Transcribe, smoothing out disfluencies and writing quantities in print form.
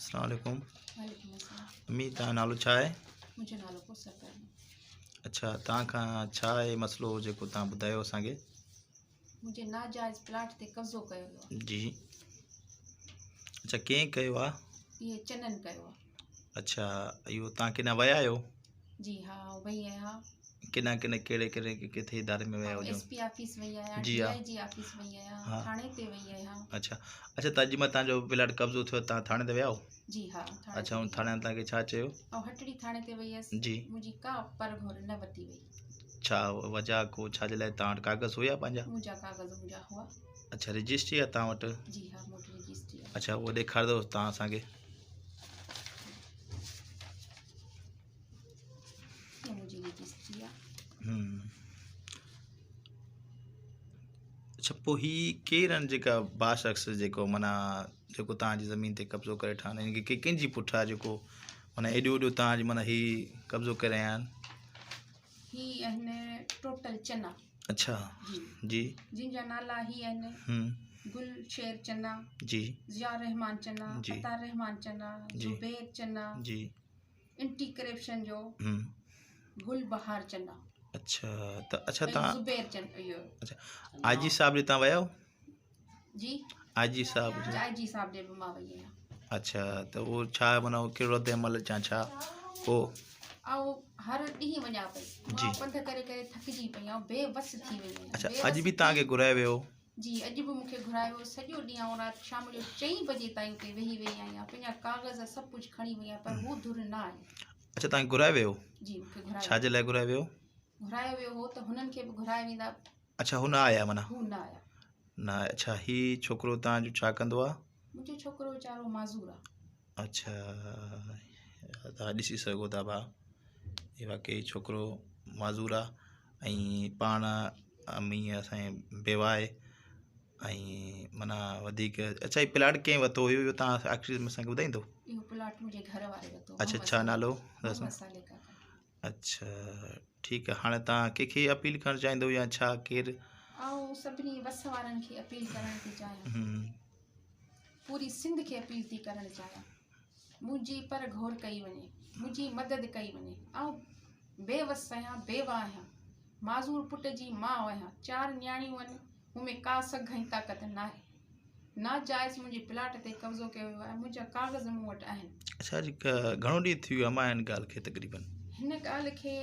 اسلام عليڪم. وعليڪم السلام. امي توهان جو نالو ڇا آهي؟ منهنجو نالو ڪوثر پرمي. اڇا توهان کان ڇا آهي مسئلو جيڪو توهان ٻڌايو اسان کي. منهنجي ناجائز پلاٽ تي قبضو ڪيو ويو آهي. جي اڇا ڪنهن ڪيو آهي؟ اهي چنن ڪيو آهي. اڇا اهو توهان ڪيڏانهن ويا آهيو؟ جي ها آئون وئي آهيان. ڪيڏانهن ڪيڏانهن ڪهڙي ڪهڙي ڪٿي اداري ۾ ويا آئون هجو؟ ايس پي آفيس وئي آهيان، جي ڊي ها آء جي آفيس وئي آهيان، ها ٿاڻي تي وئي آهيان. اڇا اڇا ته اڄ مان توهان جو پلاٽ قبضو ٿيو توهان ٿاڻي تي ويا هو؟ جي ها ٿاڻي اڇا تي ۽ وئي ٿاڻي آهيان. وارن توهان کي ڇا چيو؟ آئون هٽڙي ٿاڻي تي وئي هيس جي منهنجي ڪا پر گهور نه ورتي وئي. ڇا وجهه ڪو ڇا جي لاء توهان وٽ ڪاغذ هيا پنهنجا؟ منهنجا ڪاغذ منهنجا هئا. اڇا رجسٽري آهي توهان وٽ؟ جي ها مون وٽ رجسٽري آهي. اڇا اهو ڏيکاريندو توهان اسان کي. هي منهنجي رجسٽري آهي. اڇا پوء هي ڪير آهن جيڪا با شخص جيڪو معنيٰ جيڪو توهان جي زمين تي قبضو ڪري ويٺا آهن هن کي ڪنهن جي پٺ آهي جيڪو معنيٰ ايڏو وڏو توهان جي معنيٰ هي قبضو ڪري رهيا آهن. هي آهن ٽوٽل چنا. اڇا جي جي جن جا نالا هي آهن گل شير چنا، جي ضياء الرحمان چنا، جي عطا الرحمان چنا، جي زبير چنا، جي انٽي ڪرپشن جو گل بهار چنا. اڇا ته اڇا ۽ تان زبير چنا اهو. اڇا آء جي صاحب ڏي تان ويا آهيو؟ جي آء جي صاحب جي آء جي صاحب ڏي به مان وئي آهيان. اڇا ته اهو ڇا معنيٰ ڪهڙو رد عمل يا ڇا ڪو؟ آئون هر ڏينهن وڃان پئي. جي. مان پنڌ ڪري ڪري ٿڪجي پئي آهيان بي وس ٿي وئي آهيان. اڇا بي اڄ وس به توهان ٿي کي گهرايو ويو؟ جي اڄ به مون کي گهرايو ويو سڄو ڏينهن آئون رات شام جو چئين بجي تائين اتي ويهي وئي آهيان پنهنجا ڪاغذ سڀ ڪجهه کڻي وئي آهيان پر هو ڌر نه آئي. اڇا توهان کي گهرايو ويو؟ جي مون کي گهرايو ڇا جي لاء گهرايو ويو؟ گهرايو ويو هو ته هنن کي به گهرايو ويندا. اڇا هو نه آيا معنيٰ؟ هو نه آيا. نه آيا اڇا هي ڇوڪرو توهان جو ڇا ڪندو آ؟ منهنجو ڇوڪرو ويچارو معذور آ. اڇا توهان ڏسي سگهو ٿا ڀاء هي واقعي ڇوڪرو معذور آ ۽ پاڻ امي اسان جي بيواه آهي ۽ معنيٰ وڌيڪ اڇا هي پلاٽ ڪنهن ورتو هيو اهو توهان آخري ۾ اسان کي ٻڌائيندو؟ اهو پلاٽ منهنجي گهر واري ورتو اڇا ڇا نالو اٿس؟ محمد صالح ڪاڪا. اڇا ٺيڪ آ هاڻي توهان ڪنهن کي اپيل ڪرڻ چاهيندو يا ڇا ڪير؟ آئون سڀني وس وارن کي اپيل ڪرڻ ٿي چاهيان پوري سنڌ کي اپيل ٿي ڪرڻ چاهيان منهنجي پر گهور ڪئي وڃي منهنجي مدد ڪئي وڃي آئون بي وس آهيان بيوه آهيان معذور پٽ جي ماء آهيان چار نياڻيون آهن مون ۾ ڪا سگهه ۽ طاقت ناهي ناجائز منهنجي پلاٽ تي قبضو ڪيو ويو آهي منهنجا ڪاغذ مون وٽ آهن. اڇا جي گهڻو ڏينهن ٿي ويو امان هن ڳالهه کي تقريبن؟ هن ڳالهه کي